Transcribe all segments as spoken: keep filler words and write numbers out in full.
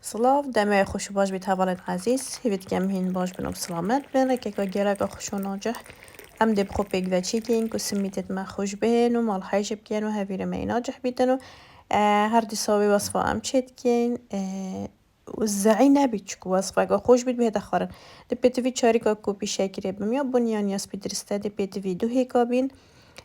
Silav, demê xweş û baş bît hevalên ezîz. Hêvî dikim hîn baş bin û bi silamet bin. Rêkeka geleka xweş û nacih. Em dê bi xwe pêk ve çêkên ku simîtêt me xweş bihên û malhêj bikên û hevîrê me yê nacih bîtin û, e, her dîsa wê wesfa em çêdikên, e, û zehî nebît, çiku wesfeke xweş bît bihête xwarin. Di pêtivî çarîka kopî şekirê bim ya bun yan ya spîd riste, di pêtivî du hêka bîn.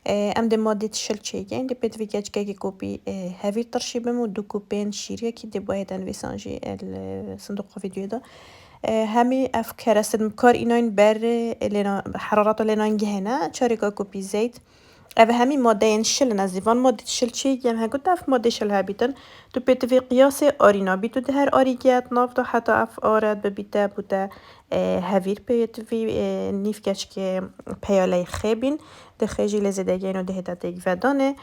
E, em dê madê tişil çêkin. Dê pêtivî keçikekî kopî, e, hevîr tirşî bim û du kopên şîriyekî dê bayê tenvîsan jî, e, li sindoqa vîdyoyê de. E, hemî ev kereste bi kar înayn ber, e, lêna, herareta lênan gihêne. Çarêka kopî zeyt. Ev hemî madeyên şil in. Ez ê van madê şil çêkin. Heko tu ev madê şil hebîtin, tu pêtivî qiyasê arî nabî. Tu di her arî ke di nav de heta ev are bibîte bûte, e, hevîr pêtivî, e, nîv keçikê peyaleyê xê bîn. Di xê jî lê zêdegehên û dihête têkvedanê.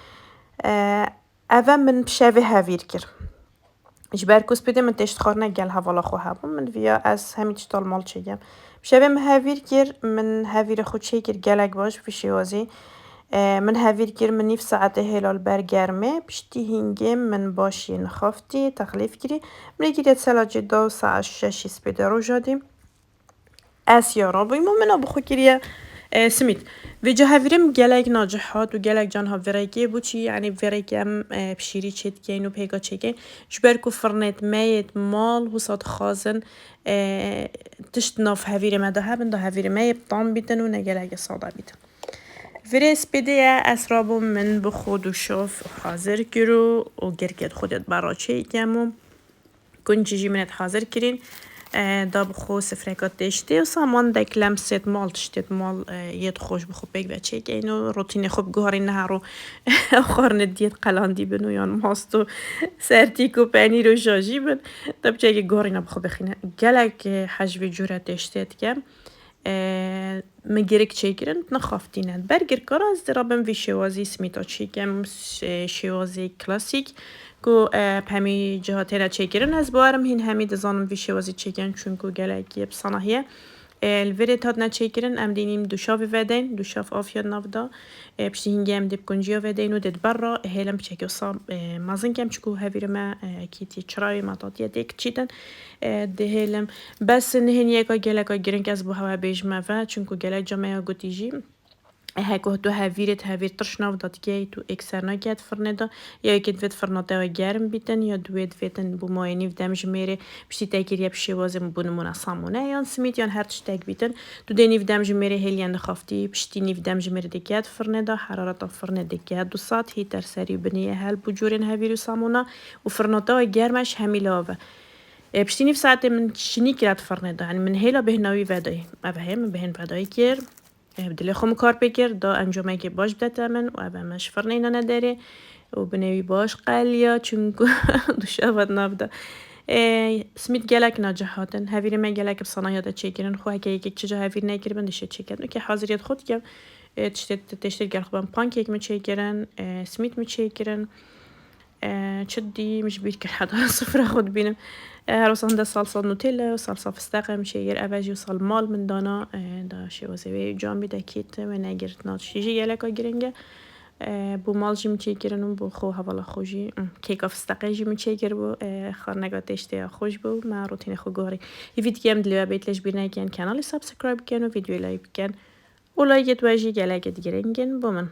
E, eve min bi şevê hevîr kir. Ji ber ku spêdê min têşt xwarine gel hevala xwe hebû. Min viya ez hemî tişta li mal çêkem. Bi şevê min hevîr kir, min hevîrê xwe çêkir gelek baş bi vî şêwazî. E, min hevîr kir, min nîv saetê hêla li ber germê. Piştî hîngê min baş yê nixaftî, texlîf kirî. Min ê kiriye selacê da û saet şeşî spêdê roja dî. Ez ya rabûyim û min a bi xwe kiriye, e, simît. Vêca hevîrê min gelek nacih hat û gelek can hat vêrekê. Bo çi? Yanî vêrekê em, e, bi şîrî çêdikeyn û pêka çêkeyn. Ji ber ku firnêt me yêt mal wisa dixwazin, e, tişt nav hevîrê me de hebin, da hevîrê me yê bi tam bîtin û ne gelekê sade bîtin. Vêrê spêdê ye, ez rabûm min bi xwe dûşaf hazir kir û, û girkê xwe dê di ber re çêkem û Kuncî jî min ê hazir kirîn. E, da bi xwe sifreka têştê û saman deklem sêt mal tiştêt mal, e, yêt xweş bi xwe pêk ve çêkeyn û rotînê xwe biguherîn, ne her ro xwarinê diyêt qelandî bin û yan mast û sertîk û penîr û jajî bin. Da bi çekê guherîna bi xwe bixîne. Gelek, e, hej vê cûre têştê dikem. E, min girik çêkirin, nixaftîne. Ber girkara ez dê rabim vî şêwazî simîta çêkem, şê-, şêwazî klasîk, ku, e, bi hemî ciha têne çêkirin. Ez bawerim hîn hemî dizanin vî şêwazî çêkin, çunku gelekî bi sanahî ye. E, li vê rê hatine çêkirin, em dê nîm duşavê vedeyn, duşav afiya nav da. E, piştî hîngê em dê bi kunciya vedeyn û dê di ber re hêlin bi çekê wisa, e, mezin kem, çiku hevîrê me, e, kîtî çirayê me tatiye têk çîtin. E, dê hêlim. Bes nihêniyeka geleka giring ez bo hewe bêjime ve, çunku gelek cameya gotî jî, heko tu hevîrê, tu hevîr tirş nav da dikey, tu êkser nake di firnê de, ya yekê divêt firna te we germ bîtin, ya duwê divêtin bo mayê nîv dem ji mêrê, piştî te kiriye bi şêwazê, bo nimûne samûne yan simît yan her tiştek bîtin. Tu dê nîv dem ji mêrê hêliyen dixaftî, piştî nîv dem ji mêrê dike di firnê de, herareta firnê dike du sat, hîter serî û binî yê hel bo cûrên hevîr û samûna û firna te we germ e ji hemî lave. E, piştî nîv saetê min şinî kira di firnê de. Yanî min hêla bêhna wî vedayî. Ev hê min bêhn vedayî kir. E, bi dilê xwe min kar pê kir, da encamekê baş bidete min û ev me ji firnê nane derê. Û binê wî baş qeliya, çunku duşava di nav de. E, simît gelek nacih hatin. Hevîrê me gelek bi sanahiya de çêkirin. Xwe heke yekek çi ca hevîr nekiribin, dişê çêkirin. Okey, haziriyet xwe dikim. E, tiştê, tiştê gel xwe ben pankek min çêkirin, e, simît min çêkirin. E, çi dî min ji bîr kir heta sifra xwe dibînim. E, her wisa hinde salsa Nutella û salsa fisteqe min çêkir. Eve jî wisa li mal min dana. E, da şêwazê wê can bî dekît wê negirtina tiştî jî geleka giring e. E, bo mal jî min çêkirin û bo xwe hevala xwe jî, hmm, kêka fisteqê jî min çêkir bû. E, xwarineka têştê ya xweş bû. Me rotînê xwe guherî. Hîvî dikim dilê we bêt lê ji bîr nekin. Kanalê subscribe bikin û vîdyoyê like bikin. Û likeêt we jî gelekê digiringin bo min.